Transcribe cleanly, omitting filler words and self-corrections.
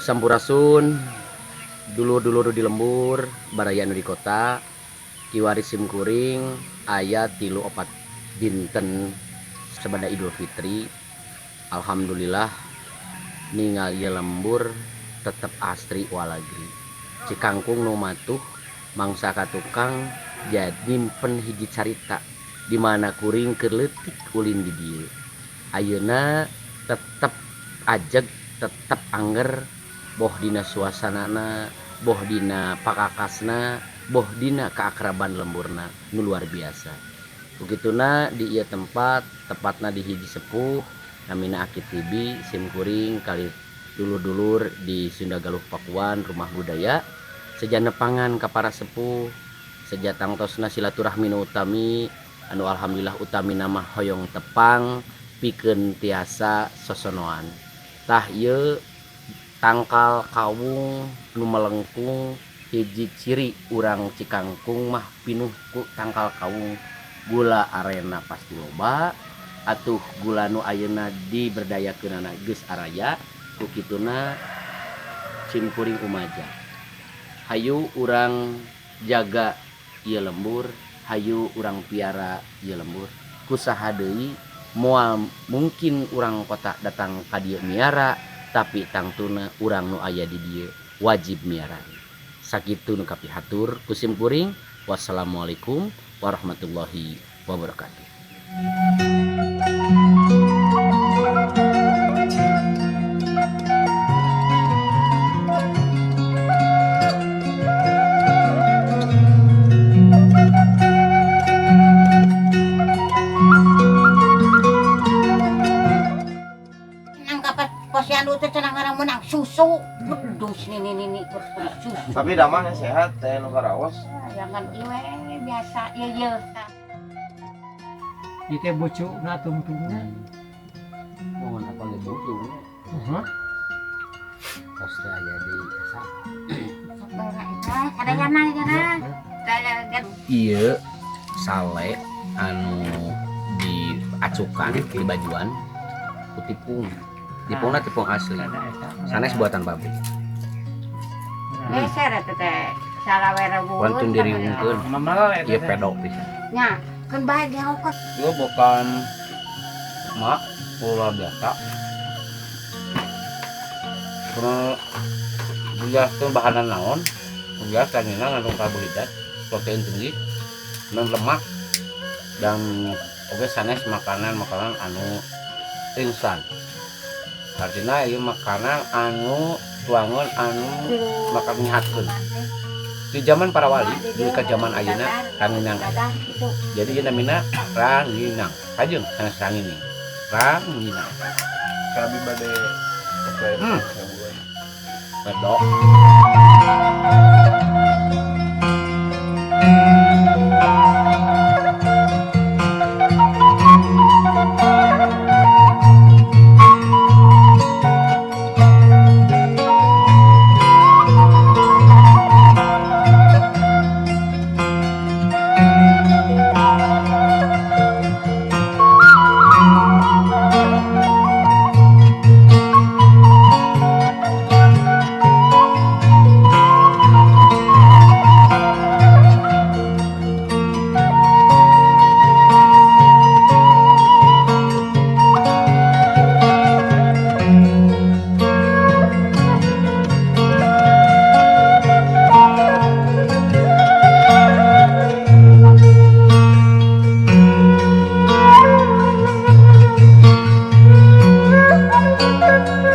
Sampurasun, dulur-dulur di lembur, baraya nu di kota. Kiwari simkuring aya 3-4 dinten sabada Idul Fitri. Alhamdulillah, ningal ieu lembur tetep asri walagri. Cikangkung nu matuh mangsa ka tukang, jadi nyimpen hiji carita di mana kuring keur leutik ulin di dieu. Ayeuna tetep ajeg, tetep angger, boh dina suasanana, boh dina pakakasna, boh dina keakraban lemburna nu luar biasa. Begituna di ieu tempat, tepatna di hiji sepuh namina Aki Tibi. Simkuring kali dulur-dulur di Sunda Galuh Pakuan Rumah Budaya seja nepangan ka para sepuh, seja tangtosna silaturahmi nu utami, anu alhamdulillah utami nama hoyong tepang pikeun tiasa sosonoan. Tah, ieu tangkal kawung nu melengkung, hiji ciri urang Cikangkung mah pinuh ku tangkal kawung. Gula arena pasti loba atuh, gula nu ayeuna diberdayakeunana geus araya. Ku kituna simkuring umaja, hayu urang jaga ieu lembur, hayu urang piara ieu lembur. Ku saha deui, moal mungkin urang kota datang ka dieu miara, tapi tangtuna urang nu aya di dieu wajib miara. Sakitu nu kapihatur ku simkuring. Wassalamualaikum warahmatullahi wabarakatuh. Nang kapat posyandu teh cenah ngaran menang susu. Wedus nini nini terus susu. Tapi damangnya sehat teh, nu karaos. Jangan iwe biasa ieu ieu. Ieu teh bucuna, tungtungna. Mohon apa ge butuh. Heeh. Tos teh aya di asa. Sadayana cenah. Sadayana. Ieu sale anu diacukan di bajuan ku tipung. Tipungna tipung asli. Sanes buatan pabrik. Geser eta teh salawe ribu. Wantun diriungkeun. Mama eta Ieu teh. Pedok pisan. Nya, keun bae dihokeun. Ieu bukan mak luar biasa. Kuno dijelaskeun bahanna naon? Jelas ranginang ngandung karbohidrat, protein tinggi, non lemak, dan oke sanes makanan-makanan anu instan. Artinya ieu makanan anu tuangan anu makan nyehatkeun. Di zaman para wali, di ka zaman ayeuna ranginang aya. Jadi ieu namina ranginang. Kajeng sanes rangining. Ranginang. Kami bade Pedok. Teh.